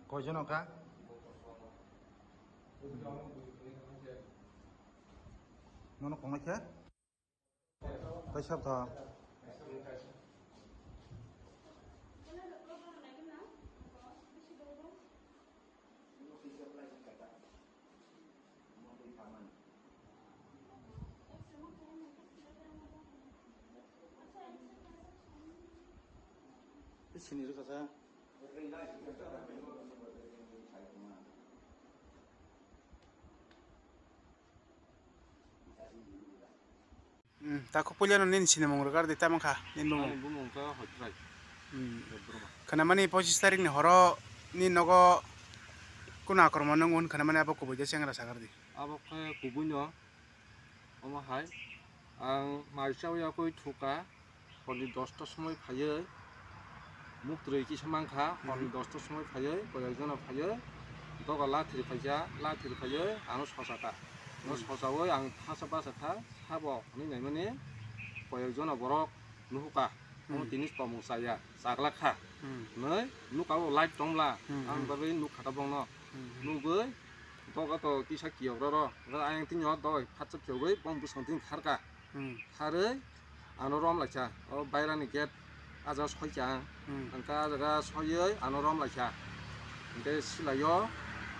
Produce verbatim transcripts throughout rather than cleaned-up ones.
Koijon wngkha? Nono khongnai khe? Kaisa tha. Sini rwkha sa. Hmm, takhuk puilano nini sinimung rwgar di, tamo kha nini bumung? Ani bumung khe Hoitrai. Hmm. Debbarma. Khwnamani pochis tarikni horo ni nogo kunu akromon wng, hwn khwnamani abo kubui de chengra sagar di. Abo khe kubuino, omo hai ang mai chawi yakui thuka. Horni dosta somoi phaiwi, muktwi kisa mankha, horni dosta somoi phaiwi, koyekjono phaiwi, doga lathir phaikha, lathir phaiwi ano sochakha. Ano sochawi ang thasa bachakha, sabo hwnwi naimani koyekjono borok nuhukha, omo tini tongmung chaya, chaglakha hwnwi nukha o light tongmla, ang bagwi nukha tabokno. Nugwi doga to kisa kiyok roro, ayang tini o doga phatsa phiyogwi bong bwskango tini kharkha. Hmm. Kharwi ano rom laikha, o bairani gate ah jaga soikha ang. Hmm. Hwnkhe ah jaga soiwi ano rom laikha. Hwnkhe silaio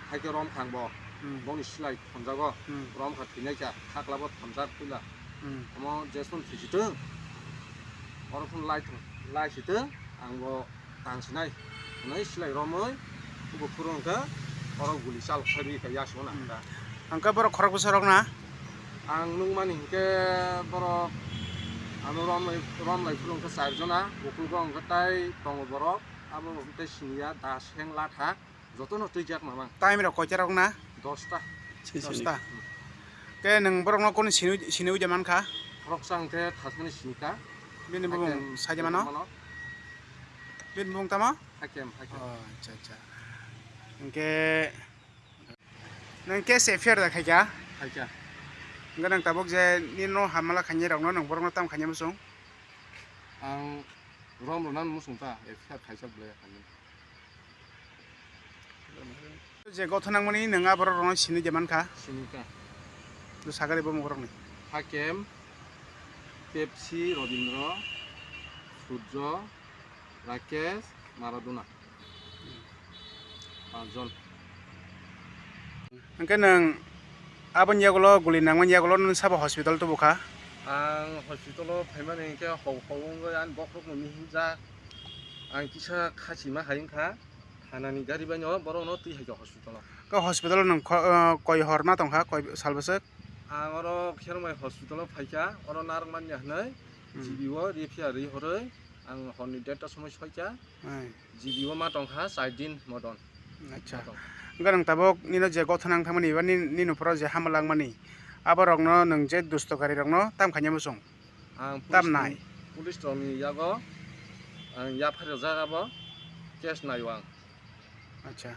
haikhe romkha ang bo. Hmm. Boni silai thonjago. Hmm. Romkha thwinaikha, khaklabo thonjak puila. Hmm. Omo jeswng thwisitwng, oro phone lai thwng, lai sitwng, ang bo tang sinai hwnwi silai romwi buphuru hwnkhe oro guli chal khairwi kha yasukno nang kha. Hwnkhe borok khorok bwsarok na? Ang nukmani hwnkhe borok ano romlai, romlai phuru hwnkhe char jona, buphuru bo hwnkhe tai tongo borok, abo hwnkhe siniya, da, seng, latha, jotono twijak mamang. Time rok koita rok na? Dosta. Dosta. Khe nwng borokno kunu sini, sini uja mankha? Khoroksa hwnkhe thasmani sinika. Bini bumung saija mano? Bini bumung tamo? Hakem, Hakem. Oh, acha, acha. Hwnkhe nwng case F I R da khaikha? Khaikha. Hwnkhe nwng tabuk je nini no hamala khainai rokno nwng borokno tam khainai muchung? Ang rom rwna muchung ta, F I R khaijak belai ya khainai. Je gothon nangmani nwng a borok rokno sini je mankha? Sini kha. Do sagari bo borok ni. Hakem, Pepsi, Robindra, Surjo, Rakesh, Maradona. Panchjon. Hwnkhe nwng aboni yagulo guli nangmani yagulo nwng sabo hospital tubu kha? Ang hospital o phaimani hwnkhe hau hau wngwi ani bokhorokno mihimjak. Ang kisa khachima hai wngkha. Thanani gari bai no borokno twi hai kha hospital o. Khe hospital o nwng kho-, o, koi hor ma tongkha, koi sal bwswk? Ang oro Khermai hospital o phaikha, oro narwkmani hwnwi Hmm. G B o refer rwi horwi ang horni derta somoi soikha. Ai. G B o ma tongkha char din modon. Acha. Modon. Hwnkhe nwng tabuk nino je gothon nang thangmani, eba ni, nini uphoro je hama langmani, abo rokno nwng je dustokari rokno tam khaina muchung? Ang tam police nai. Police rokni yago ang yaphar rwjak abo case naio ang. Acha.